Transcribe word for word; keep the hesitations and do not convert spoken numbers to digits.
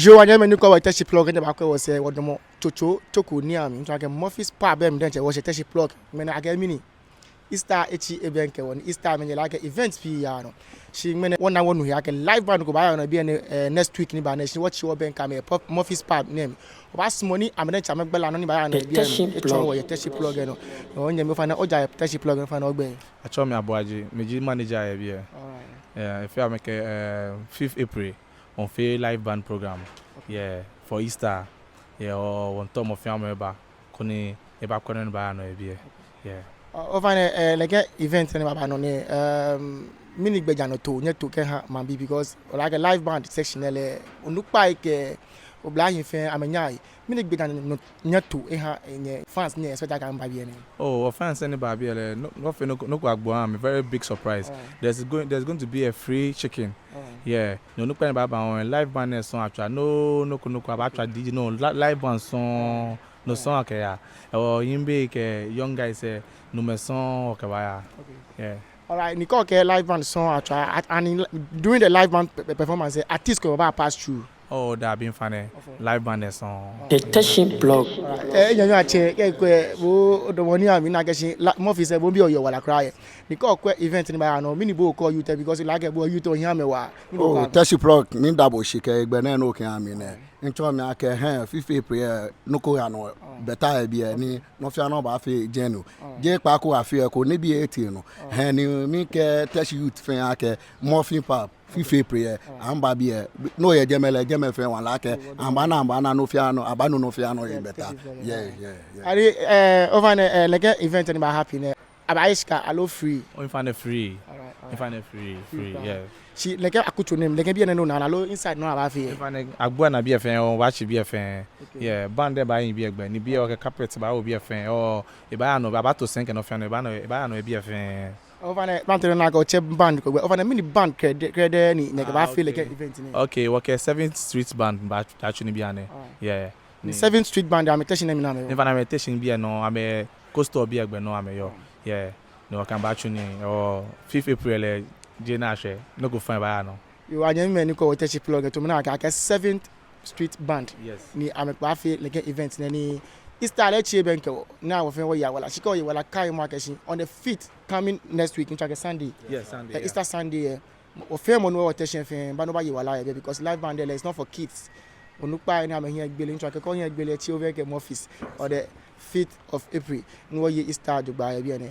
Yoo, wɔnyɛmimɛi ni kwɛɔ wɔ Teshie Plug, nyɛbakwɛ wɔsɛɛ, wɔdamɔ Tsotso Tsoko ni amli, ntsɔɔ akɛ Murphy's Pub lɛ mli diɛŋtsɛ, wɔshɛ Teshie Plug. Ŋmɛnɛ akɛ mɛni, Easter etsi ebɛŋkɛ wɔ ni Easter mli nyɛ la akɛ events pii yaa nɔ. Shi ŋmɛnɛ wɔna wɔnu he akɛ live band ko baaya nɔ biɛ nɛɛ, eh, next week ni baa nɛɛ, shi wɔtsi wɔbɛŋkɛ amɛ yɛ pub, Murphy's Pub nɛɛ mli. Wɔbaasumɔ ni amɛ diɛŋtsɛ amɛgbala nɔ ni baaya nɔ biɛ nɛɛ. Teshie Plug. Yɛ Teshie Plug lɛ nɔ. Wɔnyɛmi, ofainɛ, oja yɛ Teshie Plug lɛ nɔ, ofainɛ, ogbɛi. Atsɛɔ mi Abɔaji, mi ji manager yɛ biɛ. All right. Yeah, efee amɛkɛɛ, eh, fifth April, wɔmiifee live band program. Okay. Yeah, for Easter. Yeah, ɔ, wɔmiitao mɔ fɛɛ mɔ aba koni ebakwɛ nɔ ni baaya nɔ yɛ biɛ. Yeah. Ɔ, ofainɛ, eh, nɛkɛ event ni baaba nɔ nɛɛ, ehm, mɛni gbɛjianɔtoo nyɛto kɛha maŋbii, because ole akɛ live band section lɛ, onukpai kɛ oblahii fɛɛ amɛnyaa he. Mɛni gbɛjianɔtoo nyɛto eha nyɛ fans ni expect akɛ amɛba biɛ nɛɛ? Oh, wɔ fans ni baa biɛ lɛ, no, nɔ fɛɛ nɔ ko, nɔ ko agbo aha amɛ, very big surprise. Oh. There's going, there's going to be a free chicken. Oh. Yeah, ni onukpai ni baaba, ɔ, live band lɛ sɔŋŋ atswaa, no, nɔ ko, nɔ ko, abaatswa D J, no, li-, live band sɔŋŋ, no sɔŋŋ akɛyaa. Ɔ, yimɛi kɛ young guys lɛ, no mli sɔŋŋ wɔkɛbaaya. Okay. Yeah. All right, ni kɛ okɛɛ live band sɔŋŋ atswaa, at, and in, during the live band pe-, pe-, performance, eh, artist ko baa pass through? Oh, dabi, ofainɛ. Okay. Live band lɛ sɔŋŋ. The Teshie Plug. All right. Eh, nyanyɔ atsɛ, kɛ kwɛ, bo, odamɔ nii amli, ona akɛ shi, la, Murphy's lɛ, bo miibi oyiwala kwraa yɛ. Ni kɛ okwɛ event ni baaya nɔ, mɛni bo okɛɔ youth lɛ, because like bo youth ohiɛ amɛ waa. Mɛni okɛɔ amɛ? Oh, Teshie Plug, miida bo shi kɛ hegbɛ nɛɛ ni okɛha mi nɛɛ. Ntsɔɔ mi akɛ, hɛɛ, fifth April lɛ, nɔ ko yaa nɔ better yɛ biɛ ni nɔ fɛɛ nɔ baafee jɛmɛ. Jeee kpaako afee eko ni biɛ etee nɔ. Hɛɛ, ni mikɛɛ Teshie youth fɛɛ akɛ Murphy's Pub, fifth April lɛ, amɛba biɛ. Ni oyɛ jɛmɛ lɛ, jɛmɛ fɛɛ wala akɛ amɛbaana, amɛbaana nɔ fɛɛ nɔ, abaanu nɔ fɛɛ nɔ yɛ better. Yeah, yeah, yeah. Ani, eh, ofainɛ, eh, nɛkɛ event ni baa happen lɛ, abaahe shika aloo free? Oh, ofainɛ free. All right, all right. Ofainɛ free, free, yeah. Shi nɛkɛ akutso nɛɛ mli, nɛkɛ biɛ nɛɛ nɔ naa aloo inside nɔ abaafee? Ofainɛ agbo naa biɛ fɛɛ, ɔ, wɔbaashi biɛ fɛɛ. Okay. Yeah, band lɛ baahi biɛ gbɛ, ni biɛ wɔkɛ carpet baawo biɛ fɛɛ, ɔ, ebaaya nɔ, abaato sɛŋ kɛ nɔ fɛɛ nɔ, ebaaya nɔ, ebaaya nɔ yɛ biɛ fɛɛ. Ofainɛ, band lɛ naa kɛ otsɛ band ko gbɛ, ofainɛ mɛni band krɛdɛɛ, krɛdɛɛ ni nyɛkɛbaafee nɛkɛ event nɛɛ? Okay, wɔkɛ Seventh Street Band baatsu nii biɛ nɛɛ. Ah. Yeah. Ni Seventh Street Band, amɛ Teshie nɛɛ mli nɔ amɛyɔɔ? Ofainɛ amɛ Teshie biɛ nɔ, amɛ Cold Store biɛ gbɛ nɔ amɛyɔɔ. Yeah. Ni wɔkɛ amɛ baatsu nii, ɔ, fifth April lɛ, je na shɛ, nɔ ko fɛɛ baaya nɔ. Yoo, wɔnyɛmimɛi ni kwɛɔ wɔ Teshie Plug lɛ, tamɔ nɔ akɛ, akɛ Seventh Street Band. Yes. Ni amɛkɛbaafee nɛkɛ event nɛɛ ni Easter lɛ etsi ebɛŋkɛ wɔ, ni wɔ fɛɛ wɔye wala. Shi kɛ oye wala, kaimɔ akɛ shi on the fifth, coming next week, ntsɔɔ akɛ Sunday. Yes, Sunday, yeah, yeah. Easter Sunday, yeah. Mɔ fɛɛ mɔ ni wɔ Teshie fɛɛ, ba ni obaye wala yɛ biɛ, because live band lɛ is not for kids. Onukpai ni amɛhiɛ gbele, ntsɔɔ akɛ kɛ ohiɛ gbele, tsi obɛŋkɛ Murphy's on the fifth of April, ni wɔye Easter jogbaŋŋ yɛ biɛ nɛɛ.